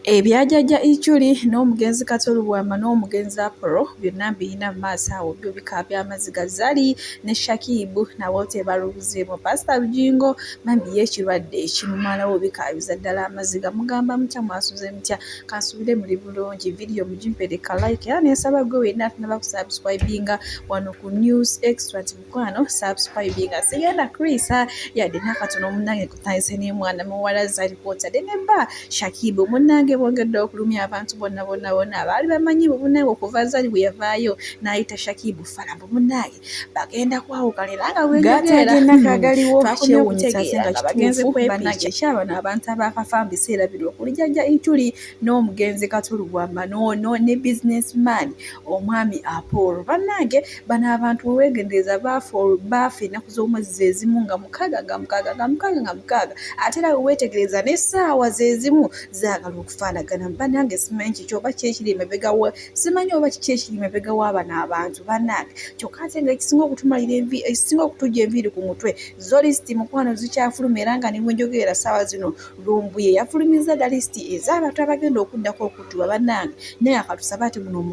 Ebya Jjajja Ichuli n'omugenzi Kato Lubwama n'omugenzi Apollo byonna mbirina mu maaso awo byo bikaabya amaziga. Zari ne Shakib nabo tebalubuzeemu. Pasita Bugingo bambi ye ekirwadde kimumalawo bikaabiza ddala amaziga. Mugamba mutya mwasuze mutya? Kansubire muli bulungi. Vidiyo mugimpeere ka like era nensaba gwe wenna atanaba kusubscribinga wano ku News Extra nti mukwano subscribinga. Sigenda Chris yadde n'akatono munnange kutandise n'emwana muwala Zari kwotadde ne bba Shakibu munnange bongedde okulumya abantu bonna bonna bonna abaali bamanyi munnange okuva Zari bwe yavaayo n'ayita Shakibu fala mbu munnange bagenda kwawukana era nga bwenjogeera kagaliwo twakomye kyewuunyisa ate okutegeera nga nga bagenze kituufu kwepiica bannange ekyabano abantu abaakafa mu biseera bino okuli Jjajja Ichuli n'omugenzi Kato Lubwama n'ono ne businessman omwami Apollo. Bannange bano abantu weweegendereza baafa ennaku z'omwezi ze zimu nga mukaaga nga mukaaga nga mukaaga nga mukaaga ate era weweetegereza n'essaawa ze zimu zaagala okufaanagana. Bannange simanyi kiki oba ki ekiri emabega wa simanyi oba kiki ekiri emabega wa bano abantu bannange kyokka ate nga ekisinga okutumalira envi ekisinga okutuggya enviiri ku mutwe zo lisiti mukwano zikyafuluma era nga ne bwe njogerera ssaawa zino Lumbuye yafulumizza dda lisiti ez'abantu abagenda okuddako okuttibwa bannange naye akatusaba ati guno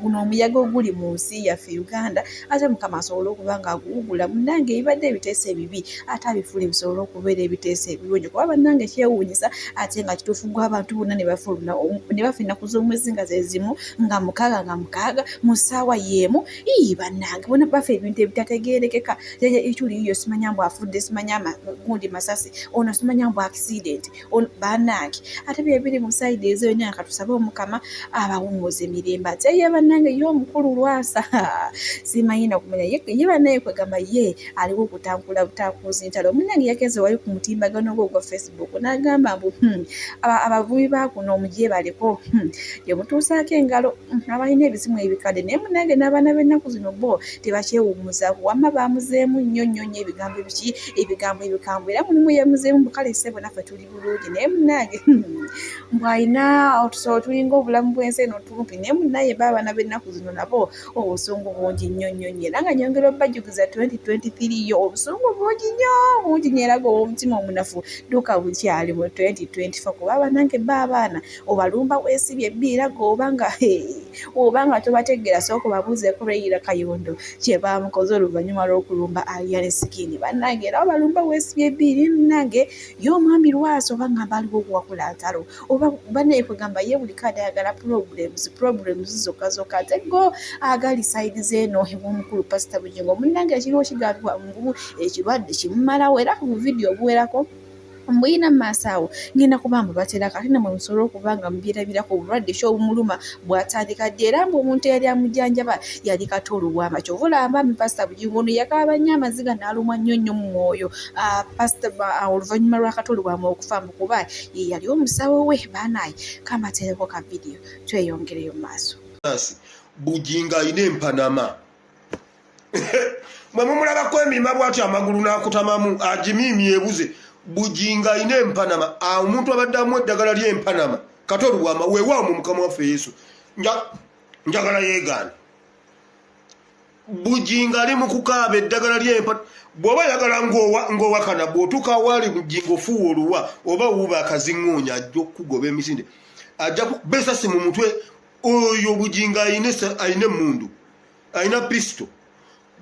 omuyaga oguli mu nsi yaffe Uganda ate Mukama asobole okuba nga aguwugula munnange ebibadde ebiteeso ebibi ate abifuule bisobole okubeera ebiteeso ebirungi kuba bannange kyewuunyisa ate nga kituufu gw'abantu bonna ne bafa ne bafa ennaku z'omwezi nga ze zimu nga mukaaga nga mukaaga mu ssaawa y'emu ii bannange bonna bafa ebintu ebitategeerekeka. Jjajja Ichuli yiyo simanya mbu afudde simanya gundi masasi ono simanya mbu accident ono bannange ate bye biri mu side ezo yonna nga katusabe Omukama abawummuze mirembe. Ate ye bannange ye omukulu Lwasa simanyi na kumanya ye bannaye kwegamba ye aliwo okutankula butankuzi ntalo. Munnange yagenze wali ku mutimbagano gwe ogwa Facebook n'agamba mbu abavubi ba kuno mugyebaleko gye mutuusaako engalo abalina ebisimu ebikadde naye munnange n'abaana b'ennaku zino bo tebakyewummuzaako wamma baamuzeemu nnyo nnyo nnyo ebigambo biki ebigambo ebikambwe era mulimu yamuzeemu mbu kale ssebo naffe tuli bulungi naye munnange mbu alina otusolo tulinga obulamu bw'ensi eno tumpi naye munnaye bo abaana b'ennaku zino nabo obusungu bungi nnyo nnyo nnyo era nga nyongera obbajjukiza 2023 yo obusungu bungi nnyo bungi nnyo era gwe ow'omutima omunafu dduka bukyali mu 2024 kuba bannange bo abaana obalumba weesibye bbi era gwe oba nga tobategeera sooka obabuuzeeko Leila Kayondo kye baamukoze oluvannyuma lw'okulumba Alien Skin. Bannange era obalumba weesibye bbi munnange ye omwami Lwasa oba ngamba aliwo okuwakula ntalo oba bannaye kwegamba ye buli kaadi ayagala problems problems zokka zokka ate go agali side z'eno ew'omukulu Pasita Bugingo munnange ekiriwo kigambibwa mbu ekirwadde kimumalawo era ku buvidiyo obuwerako mbuyina mu maaso awo ngenda kuba mbubateerako ate nammwe musobole okuba nga mubyerabirako obulwadde ki obumuluma bwatandika ddi era mbu omuntu eyali amujjanjaba yali Kato Lubwama ky'ova olaba bambi Pasita Bugingo ono yakaaba nnyo amaziga n'alumwa nnyo nnyo mu mwoyo Pasita oluvannyuma lwa Kato Lubwama okufa mbu kuba ye yali omusawo we baanaye kambateereko ka vidiyo tweyongereyo mu maaso. Bugingo alina empanama mwe mumulabako emima bwati amagulu n'akutamamu agimiimya ebuze. Bugingo alina empanama omuntu abadde amuwa eddagala ly'empanama Kato Lubwama weewaawo mu Mukama waffe Yesu njagala yeegaana. Bugingo ali mu kukaaba eddagala ly'empa bw'oba oyagala ng'owakana bw'otuuka awaali Bugingo ofuuwa oluwa oba wuuba akaziŋŋoonya ajja okukugoba emisinde ajja kukuba esasi mu mutwe. Oyo Bugingo alina emmundu alina pisito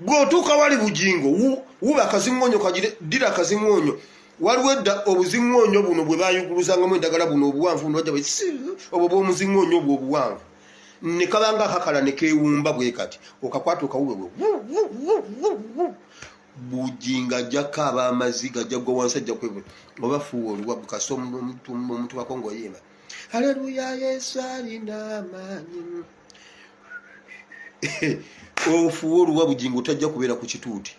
bw'otuuka wali Bugingo wuba akaziŋŋoonyo kagire ddira akaziŋŋoonyo waliwo edda obuziŋŋoonyo buno bwe baayuguluzangamu endagala buno obuwanvu buno bajja obwo bw'omuziŋŋoonyo obwo obuwanvu ne kabanga akakala ne keewumba bwe kati okakwata okawube bwe Bugingo ajja kukaaba amaziga ajja kugwa wansi ajja kwebula oba fuuwa oluwa kasita omutuwako ng'oyimba haleluya Yesu alina amaanyi ofuuwa oluwa Bugingo tajja kubeera ku kituuti.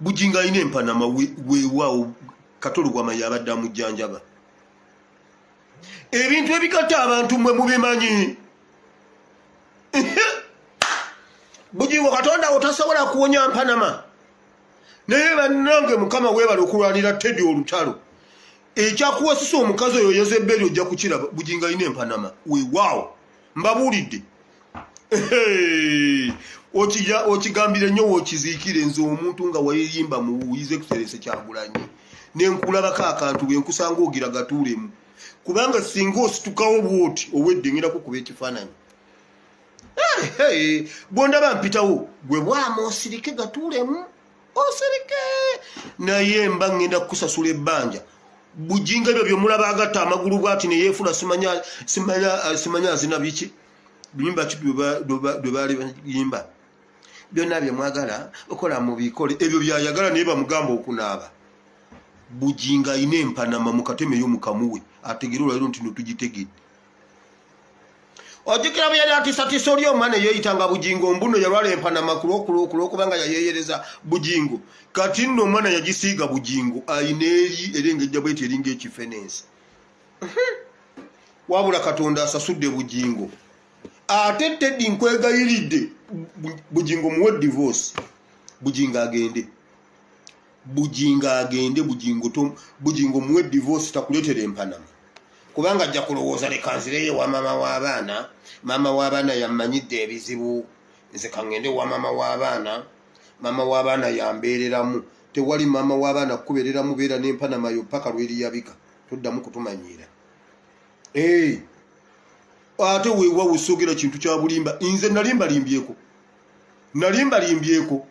Bugingo alina empanama weewaawo Kato Lubwama yabadde amujjanjaba. Ebintu ebigatta abantu mmwe mubimanyi. Bugingo Katonda wo tasobola kuwonya mpanama naye bannange Mukama weebale okulwanira Teddy olutalo ekyakuwasisa omukazi oyo Yezeberi ojja kukiraba. Bugingo alina empanama weewaawo mbabuulidde okigambire nnyo wookiziikire nze omuntu nga wayeyimba mu His Excellency Kyagulanyi ne nkulabako akantu bwe nkusanga ogira gatuulemu. Kubanga singa ositukawo bwoti owedde ngenda kukuba ekifaananyi. Bwondaba mpitawo gwe bwama osirike gatuulemu osirike, naye mba ngenda kukusasula ebbanja. Bujinga ebyo byomulaba agatta amagulu bwati neyeefula simanya simanya simanya azina biki luyimba ki lwe baali bayimba, byonna bye mwagala okola mubikole ebyo byayagala, naye bamugamba okunaaba. Bujinga ayina empanama mukatemeyo mukamuwe ategere olwaliro nti no tugitegedde. Ojjukira bwe yali atiisatiisa oli omwana eyeeyitanga Bujingo, mbuno yalwala empanama kulwokubanga yayeeyereza Bujingo. Kati nno omwana yagisiiga Bujingo ayina eri era engejja bweti eringa ekifenensi. Wabula Katonda asasudde Bujingo. Ate Teddy nkwegayiridde, Bujingo muwe divorce, Bujingo agende, Bujingo agende, Bujingo Bujingo muwe divorce takuleetera empanama, kubanga ajja kulowooza leka nzireyo wa maama w'abaana, maama w'abaana yammanyidde ebizibu, nze kaŋŋende wa maama w'abaana, maama w'abaana yambeereramu. Tewali maama w'abaana kukubeereramu, beera n'empanama yo paka lweriyabika, toddamu kutumanyiira. Ate weewawo soogera kintu kya bulimba, nze nalimbalimbyeko, nalimbalimbyeko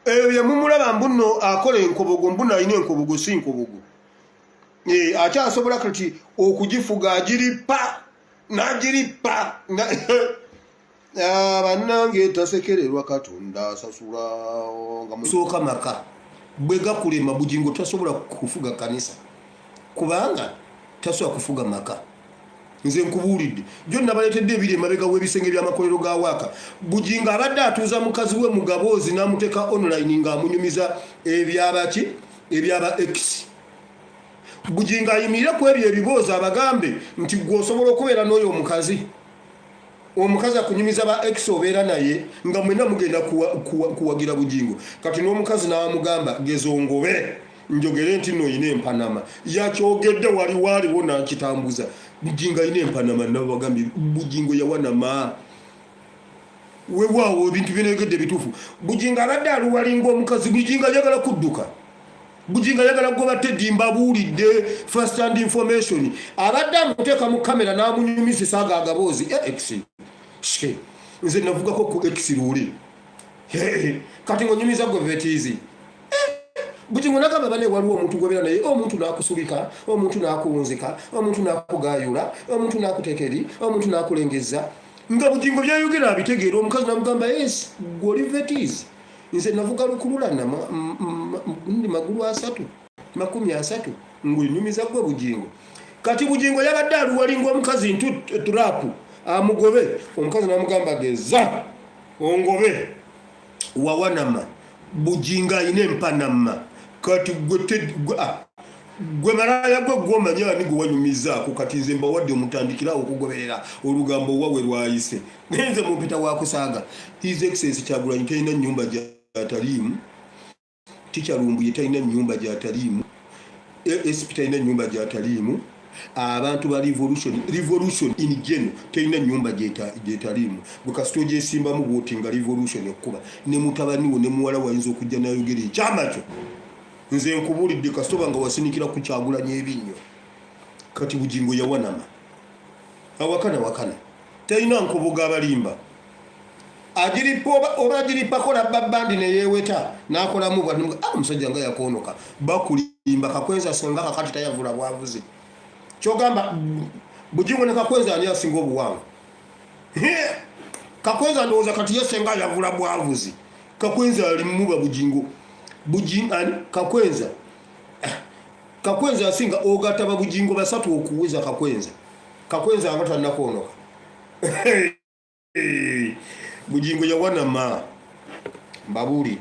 ebyo byemumulaba mbuno akola enkobogo, mbuno alina enkobogo, si nkobogo. Ate asobola kati okugifuga agiripa n'agiripa. Bannange tasekererwa, Katonda asasula. Nga sooka maka bwe gakulema, Bugingo tasobola kufuga kanisa kubanga tasobola kufuga maka. Nze nkubuulidde jo nabaleetedde ebiri emabega w'ebisenge by'amakolero ga waaka. Bugingo abadde atuuza mukazi we mugaboozi n'amuteeka online ng'amunyumiza ebyabaki ebyaba ex. Bugingo ayimirire ku ebyo ebiboozi abagambe nti gwe osobola okubeera n'oyo omukazi, omukazi akunyumiza ba ex obeera naye nga mwenna mugenda kuwagira Bugingo. Kati n'omukazi n'amugamba geza ongobe njogere nti nno oyina empanama, yakyogedde wali waaliwo n'akitambuza. Bugingo alina empanama, nabagambye Bugingo yawanama. Wewaawo ebintu byenayogedde bituufu. Bugingo abadde aluwalinga omukazi, Bugingo ayagala kudduka, Bugingo ayagala kugoba Teddy. Mbabuulidde first hand information, abadde amuteeka mu kamera n'amunyumisisa ago agaboozi ex. Nze navugako ku ex luuli, kati ng'onyumiza gwe vetiizi. Bugingo nagamba bane waliwo omuntu gwebeera naye, omuntu n'akusulika, omuntu n'akuwunzika, omuntu n'akugayula, omuntu n'akuteeka eri, omuntu n'akulengeza, nga Bugingo byayogera abitegeera. Omukazi namugamba yes, gwe oli vetiizi, nze navuga lukululana ndi magulu asatu 30 ngwenyumiza gwe Bugingo. Kati Bugingo yabadde aluwalinga omukazi ntu turapu amugobe, omukazi namugamba geza ongobe wawanama. Bugingo ayina empanama. Kati gwe malaya gwe gwomanyi ani gwe wanyumizaako? Kati nze mbawadde omutandikirawo okugoberera olugambo wawe lwayise, naye nze mumpita wakusaaga. His Excellence Kyagulanyi talina nyumba gyataliimu, Teacher Lumbuye talina nyumba gyataliimu, ASP talina nyumba gyataliimu, abantu ba revolution, revolution in general talina nyumba gyetaliimu. Gwe kasita ogyesimbamu bwoti nga revolution ekkuba ne mutabani wo ne muwala wayinza okujja nayogera ekyama kyo. Nze nkubuulidde, kasita oba nga wasinikira ku Kyagulanyi ebinnyo. Kati Bugingo yawanama awakana wakana, talina nkoboga, abalimba agiripa oba agiripako labba bandi neyeweta nakolamu omusajja nga yakonoka, bakulimba. Kakwenza senga kakati tayavula bwavuzi, kyogamba Bugingo ne Kakwenza ani asinga obuwanvu? Kakwenza ndowooza kati ye senga ayavula bwavuzi. Kakwenza alimuba Bugingo ani Kakwenza, Kakwenza asinga ogatta babugingo basatu okuweza Kakwenza. Kakwenza nga tannakonoka. Bugingo yawanama, mbabuulidde.